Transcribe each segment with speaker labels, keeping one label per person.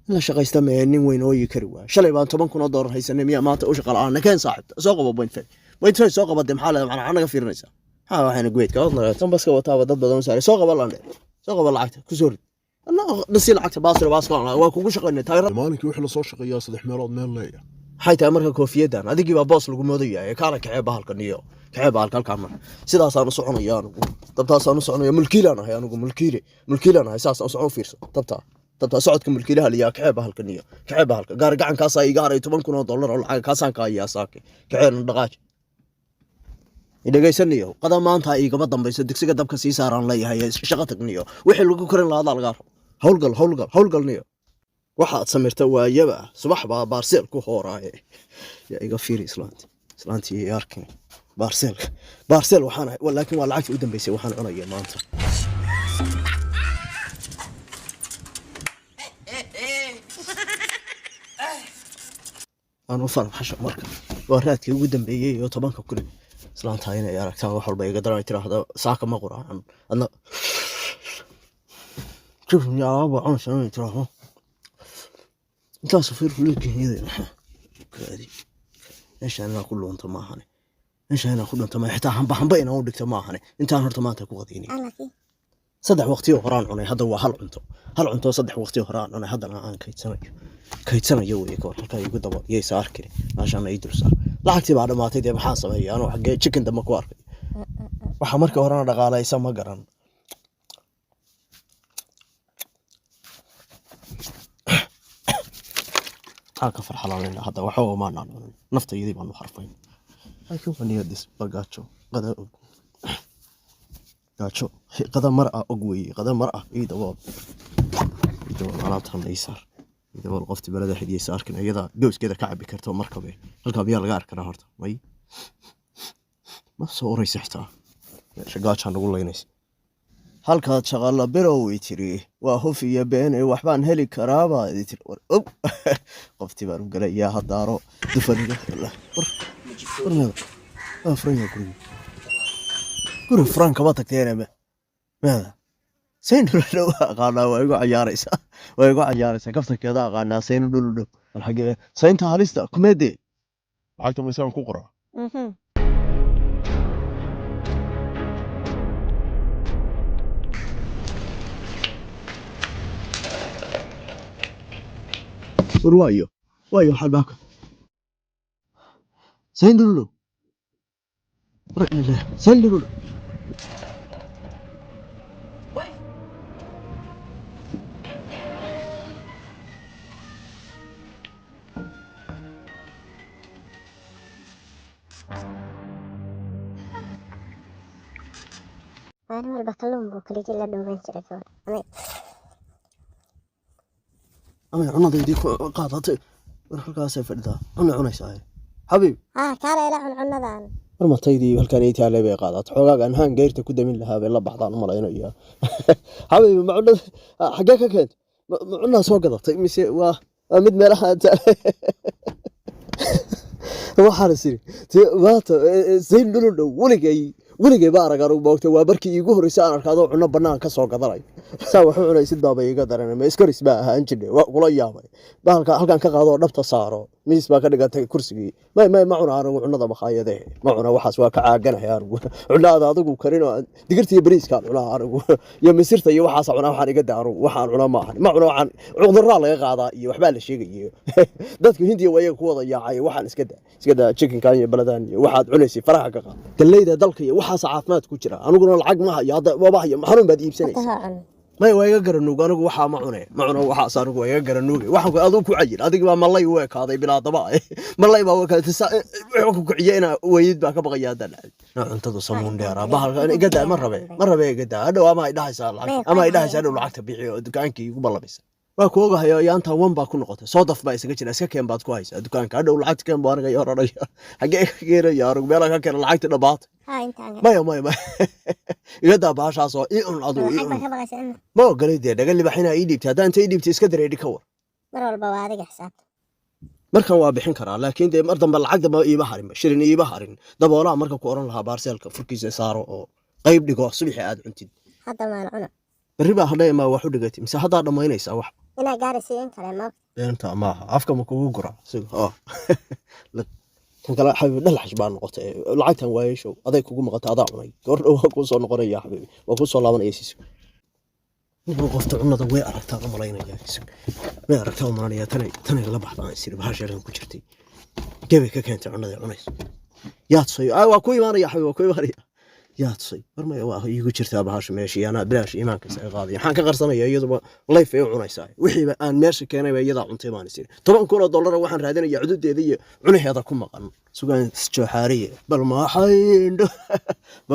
Speaker 1: In la shaqaysta mee nin weyn ooyi kari waaya. Shalay baan $10,000 haysanay, miyaa maanta u shaqa la'aan? Nakeen saaxibta, soo qabo 0.5, 0.5 soo qaba. Dee maxaa leedahay? Maxaa naga fiirinaysaa? Maxaa waxayna guweedka tan baska wataaba dad badan u saaray. Soo qaba landhe, soo qaba lacagta, ku soo rid dhasi lacagta. Baasir baaska waa kugu shaqaynay taayira.
Speaker 2: Maalinkii wixii lasoo shaqeeyaa saddex meelood meel leeya.
Speaker 1: Maxay tahay marka koofiyadan? Adigii baa boos lagu moodaya. Kaala kacee bahalkan iyo kacee bahalka halkaa mar. Sidaasaan u soconaya anigu, dabtaasaan u soconaya. Mulkiilaan ahay anigu, mulkiile, mulkiilaan ahay. Saasaan u socon, fiirso dabtaa, dabtaa socodka mulkiilaha liyaa. Kacee bahalkan iyo kacee bahalka. Gaari gacankaasaa iga haray $10,000 oo lacag kaasaan ka hayaa. Saake kaceena dhaqaaj dhegaysanayo. Qada maanta igama dambayso. Digsiga dabka sii saaraan leeyahay. Shaqo tagniyo, wixii lagu karin lahaa lagaa rabo. Howlgal, howlgal, howlgalniyo. Waxaad samirta waayaba, subax baa baarseel ku hooraaye. Yaa iga fiiri islaanti, islaantii iyo arkin baarseelka. Baarseel waxaan ahay, laakiin waa lacagtii u dambeysay waxaan cunaya maanta. Aan u farxasho marka waa raadkii ugu dambeeyey oo 10,000. Islaantaa inay aragtaan wax walba iga daran, ay tiraahdo saaka ma quraacan adna jibyaaba cunaysa, inay tiraahdo intaas fiir fuliidka. Kaadi meeshaan inaa ku luunto maahane, meeshaan inaa ku dhunto maaha, xitaa hamba hamba inaan u dhigto maahane. Intaan horta maanta ku qadaynay saddex waqtiyo horaan cunay, hadda waa hal cunto, hal cunto saddex waqtiyo horaan cunay, haddana aan kaydsanayo, kaydsanayo weye. Kahor halkaa igu daba yaysa arkine, meeshaan ii dul saar. Lacagtii baa dhammaatay. Dee maxaan sameeyay anuu? Xaggee chicken dambe ku arkay? Waxa markii horena dhaqaalaysa ma garan. Maxaa ka farxalanayna hadda? Waxba maanaan cunin, naftayadii baanu xarfayn, laakiin waa niyadis ba. Gaajo qada og, gaajo qada mar ah og weeye, qada mar ah. Ii dabool, ii dabool alaabtan, ii saar, ii dabool. Qofti balada xidiyeysa arkin, iyada gowskeeda ka cabi karto markabe. Halkaa biyaa laga arki karaa horta? May, ma soo uraysa xitaa. Meesha gaajaa nagu laynaysa. Halkaad shaqala bilow i tiri waa huf iyo beene, waxbaan heli karaabaa i tiri. War og qoftii baan u gelayaa haddaaro dufaniga. War war meeda waa furan yahay guriga? Guri furan kama tagteene. Meeda sayn dhul aqaanaa. Waa igu cayaaraysaa, waa igu cayaaraysaa. Kaftankeeda aqaanaa. Sayn dhul dhow bal xagee saynta halista kumeedee?
Speaker 2: Lacagta ma isagan ku qoraa?
Speaker 1: War waayo, waayo, waxaa albaabka sayn dhul dhow. War ilaah, sayn dhul dhow.
Speaker 3: Maalin walba kalluun buu keligii la dhuuman jiray gabadha.
Speaker 1: Amay cunadaydii ku qaadatay? War halkaasay fadhidaa, cuna cunaysaa xabiib.
Speaker 3: Haa, kaala ila cun cunadan.
Speaker 1: War mataydii halkan ii taalay bay qaadatay. Xoogaagan haan geyrta ku damin lahaa bay la baxdaan u malaynaya. Xabiibi, ma cunada xaggee ka keentay? Ma cunaa soo gadatay mise waa mid meelaha taalay? Waxaan is iri maanta zayn dhulu dhow. Weligay, weligay ba arag anugu moogta. Waa markii iigu horreysay aan arkaado cunno bannaan ka soo gadanayo. Saa wax u cunaysid baaba iiga daran. Ma iskaris baa ahaan jirnay? Waa kula yaabay. Bahalka halkan ka qaado oo dhabta saaro, miis baa ka dhigatay kursigii. May, may, ma cuna anigu cunnada makhaayadee, ma cuna waxaas, waa ka caaganahay anigu. Cunnada adigu karin oo digirta iyo bariiskaan cunaa anigu, iyo misirta iyo waxaas cunaa. Waxaan iga daa anigu, waxaan cunaa ma ahan, ma cuno waxaan. Cudurraa laga qaadaa iyo waxbaa la sheegayo. Dadka Hindiya waa iyaga ku wada yaacay. Waxaan iska daa, iska daa chickenkan iyo baladan iyo waxaad cunaysay, faraha ka qaad. Galleyda dalka iyo waxaas caafimaad ku jira. Aniguna lacag ma hayo hadda, waba hayo. Xanuun baad iibsanaysa.
Speaker 3: Hata cun.
Speaker 1: May, waa iga garanuug anigu. Waxaa ma cune, ma cuno waxaas anigu, waa iga garanuuge. Waxaan ku adigu ku cayil, adiga baa malay u ekaaday, bilaa daba malay baa u ekaaday. Wuxuu ku kiciye inaa weydid baa ka baqaya haddaan dhacay. Na cuntadu samuun dheera bahalka iga daa. Ma rabe, ma rabe, iga daa. Hadhow ama ay dhahaysaa lacag, ama ay dhahaysaa hadhow lacagta bixiyo oo dukaankii igu ballamaysa. Waa ku ogahayo yaantan wan baa ku noqotay, soo daf baa isaga jira. Iska keen baad ku haysaa dukaanka. Hadhow lacagta keen buu aniga oranaya. Xaggee ka keenaya anigu? Meelaa ka keena lacagta dhammaatay.
Speaker 3: Haa, intaan.
Speaker 1: Maya, maya, maya, iga daa bahashaas oo ii cun adigu, ii
Speaker 3: Lacag
Speaker 1: cun.
Speaker 3: baa ka baqaysa in
Speaker 1: Ma ogolay dee dhaga libax inaa ii dhiibtay. Haddaan inta ii dhiibtay iska dareedhi, ka war.
Speaker 3: Mar walba waa adiga xisaabta.
Speaker 1: Markan waa bixin karaa, laakiin dee mar dambe lacag dambe iima harin, shilin iima harin. Daboolaha marka ku oran lahaa baarseelka furkiisa saaro oo qayb dhigo, subaxii aad cuntid.
Speaker 3: Hadda maan cuno.
Speaker 1: Berri baa hadhay maa wax u dhigatay mise haddaa dhammaynaysaa wax?
Speaker 3: Inaa gaaraysa in kale ma.
Speaker 1: Beenta maaha, afka ma kugu gura siga oo tan kale. Xabiibi, dhalaxash baa noqotay. Lacagtan waayeshow aday kugu maqata, adaa cunay. Goor dhow waa kuu soo noqonaya xabiibi, waa kuu soo laabanaya. Siiso ninkan qofta cunada way aragtaa u malaynaya, way aragtaa u malanaya. Tanay la baxda aan isiri bahasha yaran ku jirtay gebay ka keentay cunada cunayso. Yaa tusay? Waa ku imaanaya xabiibi, waa ku imaanaya. Yaa tusay? War maya, waa iigu jirtaa bahasha meesha. Anaa bilaash iimaanka isaga qaadaya, maxaan ka qarsanaya? Iyaduba layf ay u cunaysaa. Wixiiba aan meesha keenayba iyadaa cuntay baan isiri. $10,000 waxaan raadinaya cududeeda iyo cunaheeda ku maqan. Sugaan isjooxaariye. Bal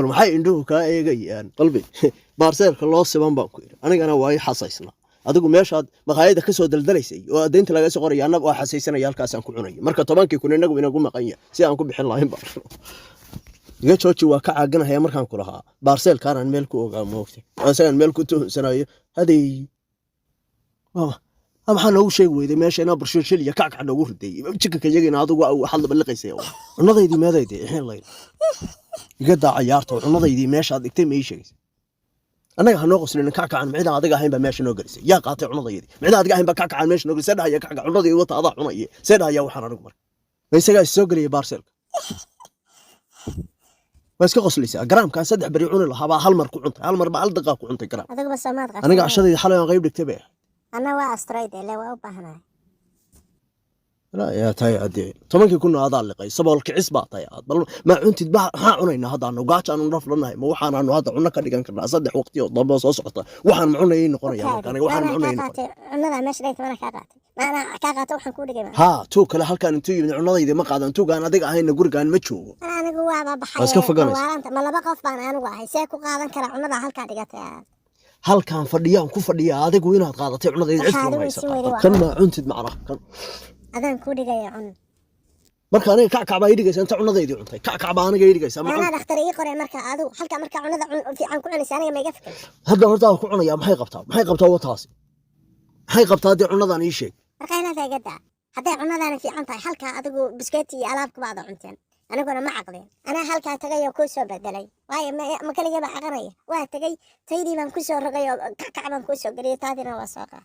Speaker 1: maxay indhuhu kaa eegayaan? Qalbi baarseelka loo siban baan ku yidhi. Anigana waa ii xasaysnaa. Adigu meeshaad maqaayada kasoo daldalaysay oo deynta laga soo qoraya, annaga waa xasaysanaya, halkaasaan ku cunaya. Marka 10kii kun inagu inagu maqan yahay, si aan ku bixin lahayn baan iga jooji. Waa ka caaganahaya markaan ku lahaa baarseelkaanaan meel ku ogaa, moogta isagaan meel ku tuhunsanayo. Hadey, maxaa noogu sheegi weyday meesha inaa barshil iyo kackac noogu riday jikanka iyagina? Adigu waxaad la balliqaysay cunadaydii meedaydi ixin layn. Iga daa cayaarta. Cunadaydii meeshaad dhigtay ma ii sheegaysa? Annaga ha noo qoslin. Kackacan micdaan adiga ahayn baa meesha noo gelisay. Yaa qaatay cunadaydii? Micdaan adiga ahayn baa kackacan meesha noo gelisay. See dhahaya kackac cunadii wata, adaa cunaya. See dhahaya waxaan anigu? Marka ma isagaa is soo gelaya baarseelka? Waa iska qoslaysaa. Garaamkaan 3 beri cuni lahaa baa hal mar ku cuntay, hal mar baa hal daqiiqa ku cuntay garaam.
Speaker 3: Adiguba soomaad qabsan.
Speaker 1: Aniga cashadayda xalay aan qayb dhigtay bay ahayd.
Speaker 3: Anna waa asteroid ile waa u baahanahay.
Speaker 1: Yaa tahay adee? 10kii kunna adaa liqay. Sabool kicis baa tahay aad. Bal ma cuntid ba? Maxaa cunaynaa hadda? Anu gaajaanu naflanahay. Ma waxaanaanu hadda cunno ka dhigan karnaa 3 waqti oo dambe soo socota? Waxaan ma cunayay noqonaya marka aniga waxaan ma
Speaker 3: Maanaa
Speaker 1: cunayay
Speaker 3: kaa
Speaker 1: noqonaya.
Speaker 3: qaatay cunada meesha dhigta? Maanaa kaa qaatay? Maanaa kaa qaatay? Waxaan kuu dhigay ma?
Speaker 1: Haa, tuug kale halkaan intuu yimid cunadayda ma qaadan. Tuugaan adiga ahayna gurigaan ma joogo.
Speaker 3: Anigu waaba baxay.
Speaker 1: Waa iska foganaysa.
Speaker 3: Mawaalanta ma laba qof baan anigu ahay? See ku qaadan karaa cunada halkaa dhigatay aad?
Speaker 1: Halkaan fadhiyaan ku fadhiya adigu inaad qaadatay cunadayda cid
Speaker 3: Waxaa
Speaker 1: kuma
Speaker 3: adigu isi
Speaker 1: haysataa.
Speaker 3: weyday waa
Speaker 1: Kan ma cuntid macnaha kan?
Speaker 3: Adaan kuu dhigaya, cun.
Speaker 1: Marka aniga kackac baa ii dhigaysa inta cunadaydii cuntay. Kackac baa aniga ii dhigaysa ma cun.
Speaker 3: Maanaa dhakhtar ii qoray? Marka adigu halka marka cunada fiican ku cunaysa, aniga ma iga fikir.
Speaker 1: Hadda horta ku cunaya. Maxay qabtaa? Maxay qabtaa wataasi? Maxay qabtaa haddii cunadan ii sheeg?
Speaker 3: Marka inaad iga daa. Hadday cunadaana fiican tahay, halkaa adigu biskeeti iyo alaab kubaada cunteen, aniguna ma caqlin. Anaa halkaa tagay oo kuu soo bedelay. Waayo, ma keligay baa caqanaya? Waa tagay, taydii baan kusoo rogay oo kackac baan kuu soo geliyay, taadina waa soo qaad.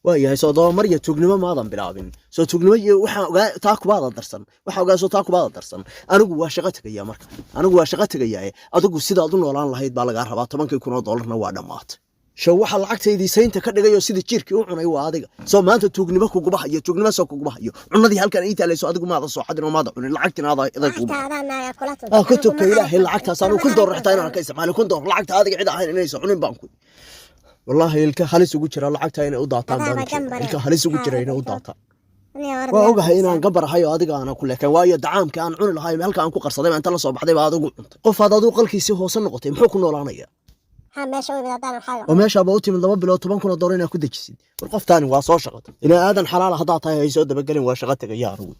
Speaker 1: Waa yahay. Soo dabamar iyo tuugnimo maadan bilaabin. Soo tuugnimo iyo waxaan ogaa taa kubaada darsan. Waxaan ogaa soo taa kubaada darsan. Anigu waa shaqo tegaya marka. Anigu waa shaqo tegayaa. Adigu sidaad u noolaan lahayd baa lagaa rabaa. $10,000-na waa dhammaatay. Show waxa lacagtaydii saynta ka dhigay oo sidii jiirkii u cunay waa adiga. Soo maanta tuugnimo kuguba hayo, tuugnimo soo kuguba hayo. Cunadii halkan ii taalayso adigu maada soo xadin oo maada cunin. Lacagtina adaa iday kugu.
Speaker 3: Lacagta adaa naaga kula tuntay.
Speaker 1: Ah, ku tubka Ilaahay lacagtaas anu $1,000 xitaa inaan ka isticmaalin. $1,000 lacagta adiga cid ahayn inaysan cunin baan ku. Wallaahi ilka halis ugu jira lacagta inay u daataan baan
Speaker 3: Adaaba
Speaker 1: u jeedaa.
Speaker 3: gambare.
Speaker 1: Ilka halis ugu jira inay u daataan. Waa ogahay inaan gambar ahay oo adiga aanan ku leekan, waayo dacaamka aan cuni lahay halka aan ku qarsaday baa inta la soo baxday baa adigu cuntay. Qof aad adigu qalkiisii hoose noqotay muxuu ku noolaanaya?
Speaker 3: Maxaa meesha u imid haddaan waxaaga?
Speaker 1: Oo meeshaaba u timid 2 bilood $10,000 inaad ku dejisid. War qoftaani waa soo shaqatay. Inaa aadan xalaala haddaa tahay hay soo dabagelin. Waa shaqo tegaya anigu.